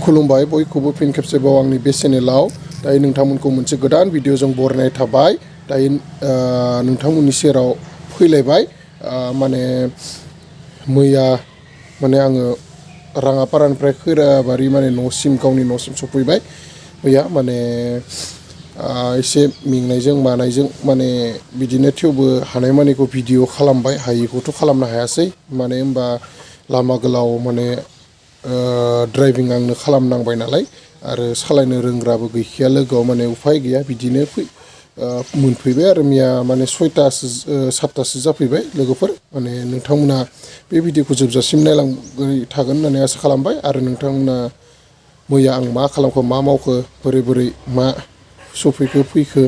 खुलुमबाय बयखौबो फिन खेबसेबाव आंनि बे चेनेलाव दायो नोंथांमोनखौ मोनसे गोदान भिडिअजों बरायनाय थाबाय दायो नोंथांमोननि सेराव फैलायबाय माने मैया माने आङो राङापारानिफ्राय खैराबारि माने न'सिम गावनि न'सिम सफैबाय मैया माने एसे मेंनायजों मानायजों माने बिदिनो थेवबो हानायमानिखौ भिडिअ खालामबाय हायिखौथ' खालामनो हायासै माने होनबा लामा गोलाव माने ड्राइभिं आंनो खालामनांबाय नालाय आरो सालायनो रोंग्राबो गैखाया लोगोआव माने उफाय गैया बिदिनो मोनफैबाय आरो मैया माने 7टासो जाफैबाय लोगोफोर माने नोंथांमोना बे भिडिअखौ जोबजासिम नायलांबाय थागोन होननानै आसा खालामबाय आरो नोंथांमोना मैया आं मा खालामखो मा मावखो बोरै मा सफैखो फैखो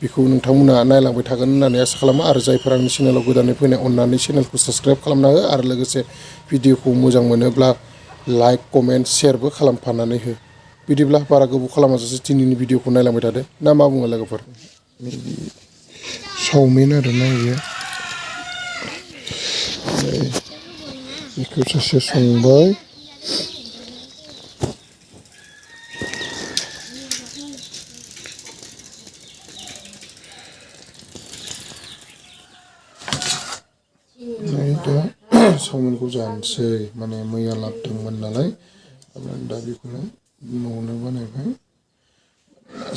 बेखौ नोंथांमोना नायलांबाय थागोन होननानै आसा खालामो आरो जायफोर आंनि चेनेलाव गोदानै फैनाय अननानै चेनेलखौ साबस्क्राइब खालामना हो आरो लोगोसे भिडिअखौ मोजां मोनोब्ला लाइक कमेन्ट शेयारबो खालामफानानै हो बिदिब्ला बारा गोबाव खालामाजासे दिनैनि भिडिअखौ नायलांबाय थादो ना मा बुङो लोगोफोर चावमिन आरोना बेयो बेखौ सासे संबाय दा चावमिनखौ जानोसै माने मैया लाबोदोंमोन नालाय दा बेखौनो न'आवनो बानायबाय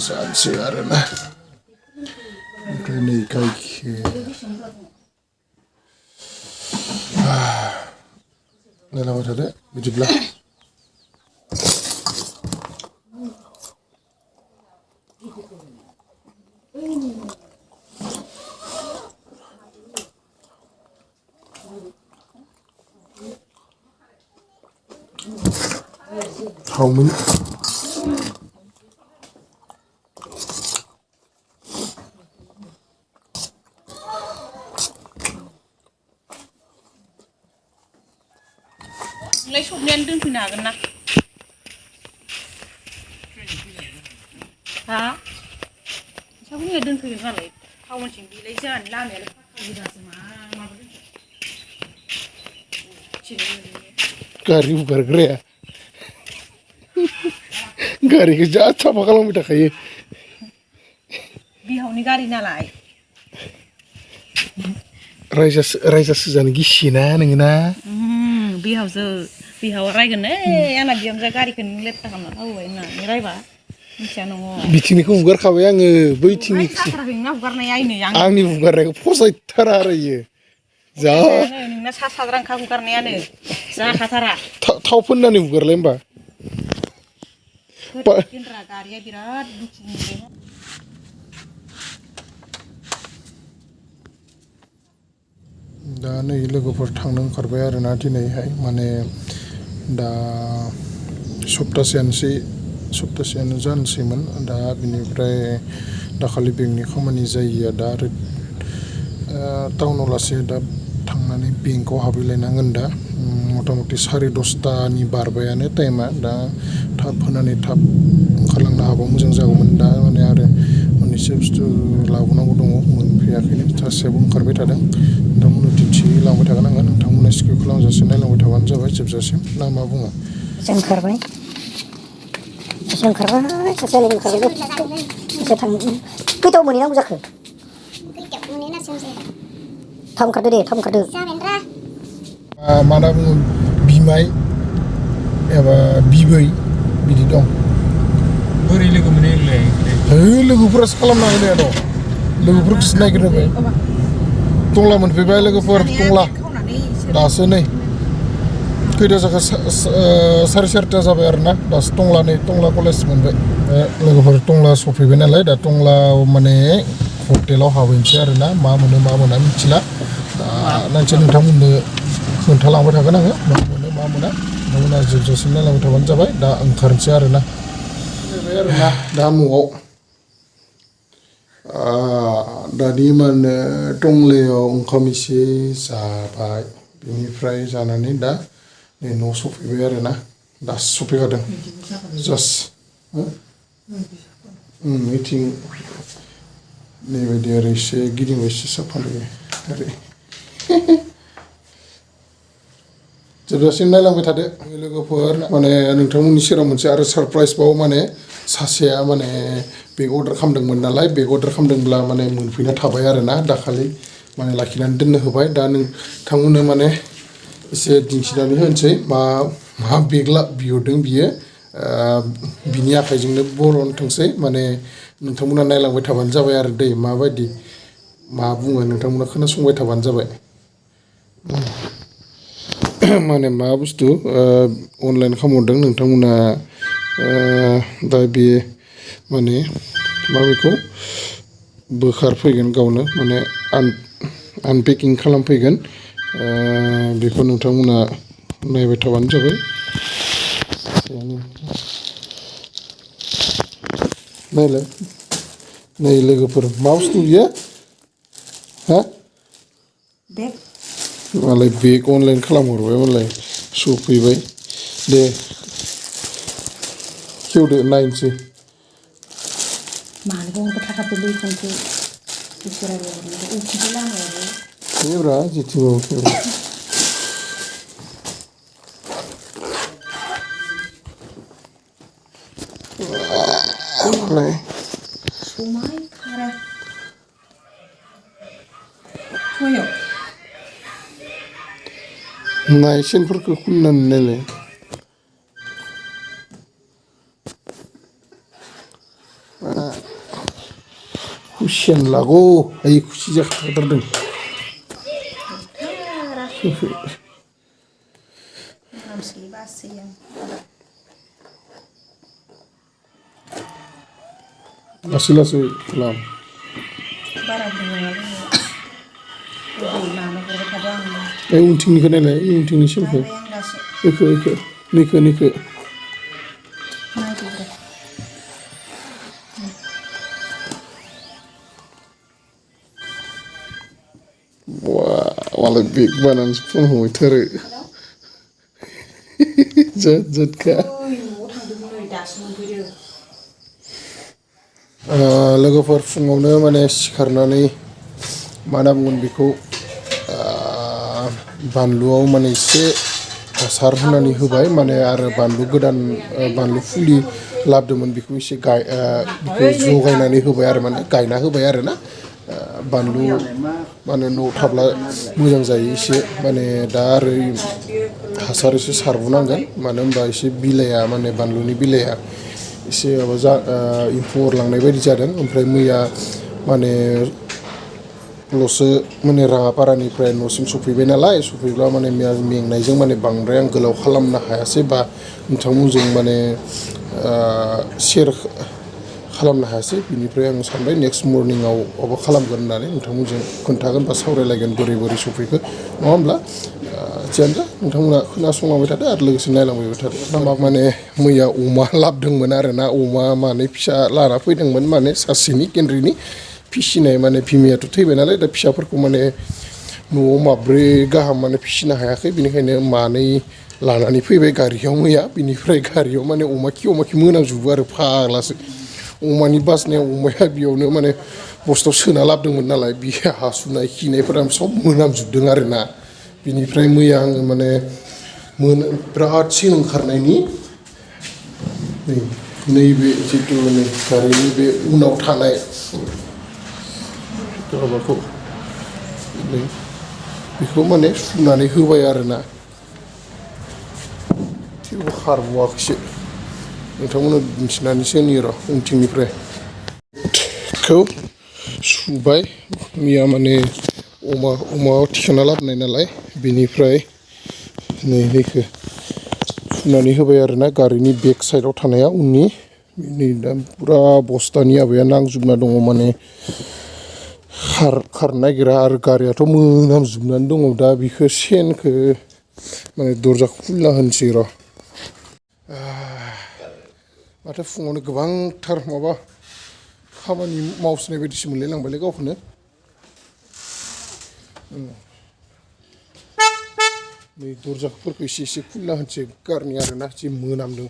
जानोसै आरोना ओमफ्राय नै गाइखेर नायलांबाय थादो बिदिब्ला चावमिन नोंलाय सबनियानो दोनफैनो हागोन ना हा सबनिया दोनफैगोन नालाय टाउनसिम बेलाय जोंहानि लामायालाय फाखा गारि हुगारग्राया गारिखौ जा साफा खालामबाय थाखायो बिहावनि गारि नालाय रायजासो जानो गिसियोना नोङो ना बिहावा रायगोन आंना बिहामजोआ गारिखौ नों लेथ्रा खालामना होबाय होननानै रायबा मिथिया नङो बिथिंनिखौ हुगारखाबाय आङो बैथिंनिखौ आंनि हुगारनायखौ फसायथारा आरो इयो जा नोंना सा साज्रांखा हुगारनायानो जाखाथारा थाव फोननानै हुगारलाय होमबा गारिया बिराद दुखु मोनदों दा नै लोगोफोर थांनो ओंखारबाय आरोना दिनैहाय माने दा सप्तासेयानो जानोसैमोन दा बिनिफ्राय दाखालि बेंकनि खामानि जायैया दा आरो टाउनाव लासै दा थांनानै बेंकआव हाबहैलायनांगोन दा मथा मथि 10:30 बारबायानो टाइमा दा थाब होनानै थाब ओंखारलांनो हाबा मोजां जागौमोन दा माने आरो मोननैसो बुस्थु लाबोनांगौ दङ मोनफैयाखैनो सासेयाबो ओंखारबाय थादों नोंथांमोननो दिन्थिलांबाय थागोन आङो नोंथांमोना स्किप खालामजासे नायलांबाय थाबानो जाबाय जोबजासिम ना मा बुङो ओंखारबाय सासे ओंखारबाय खैथायाव मोनहैनांगौ जाखो थाब ओंखारदो दे थाब ओंखारदो मा होनना बुङो बिमाय एबा बिबै बिदि दं बोरै लोगो मोनहैयोलाय लोगोफोरासो खालामना होनाया दं लोगोफोरखौसो नागिरबाय टंला मोनफैबाय लोगोफोर टंला दासो नै खैथा जाखो 4:30 जाबाय आरोना दासो टंला कलेज मोनबाय लोगोफोर टंला सफैबाय नालाय दा टंलायाव माने हटेलाव हाबहैनोसै आरोना मा मोनो मा मोना मिथिला दा नोंथांमोननो खोन्थालांबाय थागोन आङो मा मोनो मा मोना नोंथांमोना जोबजासिम नायलांबाय थाबानो जाबाय दा ओंखारनोसै आरोना फैबाय आरोना दा न'आव दानि माने टंलायाव ओंखाम एसे जाबाय बेनिफ्राय जानानै दा नै न'आव सफैबाय आरोना दासो सफैखादों जास्ट मिथिं नैबायदि आरो एसे गिदिंबाय एसे साफा ओरै जोबजासिम नायलांबाय थादो लोगोफोर माने नोंथांमोननि सेराव मोनसे आरो सारप्राइज बाव माने सासेया माने बेग अर्डार खालामदोंमोन नालाय बेग अर्डार खालामदोंब्ला माने मोनफैना थाबाय आरोना दाखालि माने लाखिनानै दोननो होबाय दा नोंथांमोननो माने एसे दिन्थिनानै होनोसै मा बेग बिहरदों बियो बिनि आखाइजोंनो बरनथोंसै माने नोंथांमोना नायलांबाय थाबानो जाबाय आरो दै माबायदि मा बुङो नोंथांमोना खोनासंबाय थाबानो जाबाय माने मा बुस्थु अनलाइन खालामहरदों नोंथांमोना दा बे माने मा बेखौ बोखारफैगोन गावनो माने आनपेकिं खालामफैगोन बेखौ नोंथांमोना नायबाय थाबानो जाबाय नायलाय नै लोगोफोर मा बुस्थु बियो हा मालाय बेग अनलाइन खालामहरबाय मालाय सफैबाय दे खेवदो नायनोसै मानोबा हरबाय थाखादोलै फनखौ इसोराबो उखुमखौ लामायावबो खेब्रा जेथिंबाबो खेब्रा मालाय समाय खारा सयाव नाय सेनफोरखौ खुलिनानै नायलाय खुसियानो लागौ आइ खुसि जाखाथारदों मानसि बासै आं लासै लासै खालाम बारा बुङा मानो हरबाय थादों आं ओइ उनथिंनिखौ नायलाय ओइ उनथिंनि सेनखौ नायबाय आं दासो निखो नायदोब्रा मालाय बेग बानानैसो फन हमहैथारो जोदखा न'आव थांदोंमोन नै दासो मोनफैदों लोगोफोर फुङावनो माने सिखारनानै मा होनना बुंगोन बेखौ बानलुआव माने एसे हासार होनानै होबाय माने आरो बानलु गोदान बानलु फुलि लाबोदोंमोन बेखौ एसे बेखौ जगायनानै होबाय आरो माने गायना होबाय आरो ना बानलु माने न'आव थाब्ला मोजां जायो एसे माने दा आरो हासार एसे सारबावनांगोन मानो होनबा एसे बिलाइया माने बानलुनि बिलाइया एसे माबा एम्फौ अरलांनाय बायदि जादों ओमफ्राय मैया माने लसो माने राङापारानिफ्राय न'सिम सफैबाय नालाय सफैब्ला माने मेंनायजों माने बांद्राय आं गोलाव खालामनो हायासै बा नोंथांमोनजों माने शेयार खालामनो हायासै बिनिफ्राय आं सानबाय नेक्स्ट मर्निंआव माबा खालामगोन होननानै नोंथांमोनजों खोन्थागोन बा सावरायलायगोन बोरै बोरै सफैखो नङा होमब्ला जियानो जा नोंथांमोना खोनासंलांबाय थादो आरो लोगोसे नायलांबायबो थादो माने मैया अमा लाबोदोंमोन आरोना अमा मानै फिसा लाना फैदोंमोन माने सासेनि गेन्द्रिनि फिसिनाय माने बिमायाथ' थैबाय नालाय दा फिसाफोरखौ माने न'आव माब्रै गाहाम माने फिसिनो हायाखै बिनिखायनो मानै लानानै फैबाय गारियाव मैया बिनिफ्राय गारियाव माने अमा खि मोनामजोबो आरो फाग्लासो अमानि बासनायाव अमाया बेयावनो माने बस्थायाव सोना लाबोदोंमोन नालाय बे हासुनाय खिनायफोरा सब मोनामजोबदों आरोना बिनिफ्राय मैया आङो माने बिराद सिन ओंखारनायनि नैबे जिथु नै गारिनि बे उनाव थानाय माबाखौ बेखौ माने सुनानै होबाय आरोना थेवबो खारबावाखैसो नोंथांमोना दिन्थिनानैसो होनि र' उनथिंनिफ्राय खौ सुबाय मैया माने अमा थिखांना लाबोनाय नालाय बेनिफ्राय नै बेखौ सुनानै होबाय आरोना गारिनि बेक साइडआव थानाया उननि नै दा फुरा बस्थानि आबाया नांजोबना दङ माने खारनो नागिरा आरो गारियाथ' मोनामजोबनानै दङ दा बेखौ सेनखौ माने दरजाखौ खुलिना होनोसै र' माथो फुङावनो गोबांथार माबा खामानि मावसोनाय बायदिसो मोनलाय लांबायलै गावखौनो नै दरजाफोरखौ एसे खुलिना होनोसै गारनि आरोना जि मोनामदों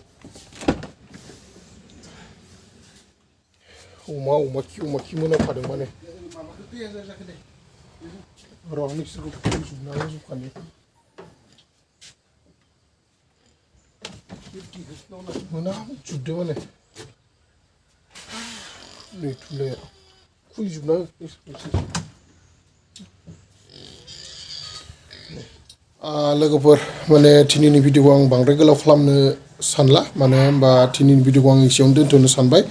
अमा खि मोनामखादों माने र' नोंसोरखौ फोजोबना होजोबखानि मोना जुबदो माने नै थुलाया खुलिजोबना लोगोफोर माने दिनैनि भिडिअखौ आं बांद्राय गोलाव खालामनो सानला मानो होनबा दिनैनि भिडिअखौ आं एसेयावनो दोनथ'नो सानबाय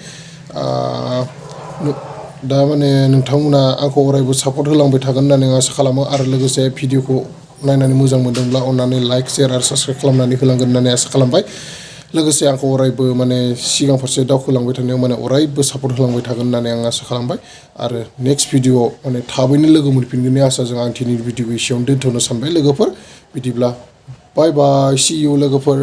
दा माने नोंथांमोना आंखौ अरायबो सापर्ट होलांबाय थागोन होननानै आं आसा खालामो आरो लोगोसे भिडिअखौ नायनानै मोजां मोनदोंब्ला अननानै लाइक शेयार आरो साबस्क्राइब खालामनानै होलांगोन होननानै आसा खालामबाय लोगोसे आंखौ अरायबो माने सिगां फारसे दावखोलांबाय थानायाव माने अरायबो सापर्ट होलांबाय थागोन होननानै आं आसा खालामबाय आरो नेक्स्ट भिडिअआव माने थाबैनो लोगो मोनफिनगोननि आसाजों आं दिनैनि भिडिअखौ एसेयावनो दोनथ'नो सानबाय लोगोफोर बिदिब्ला बाय बाय सि इउ लोगोफोर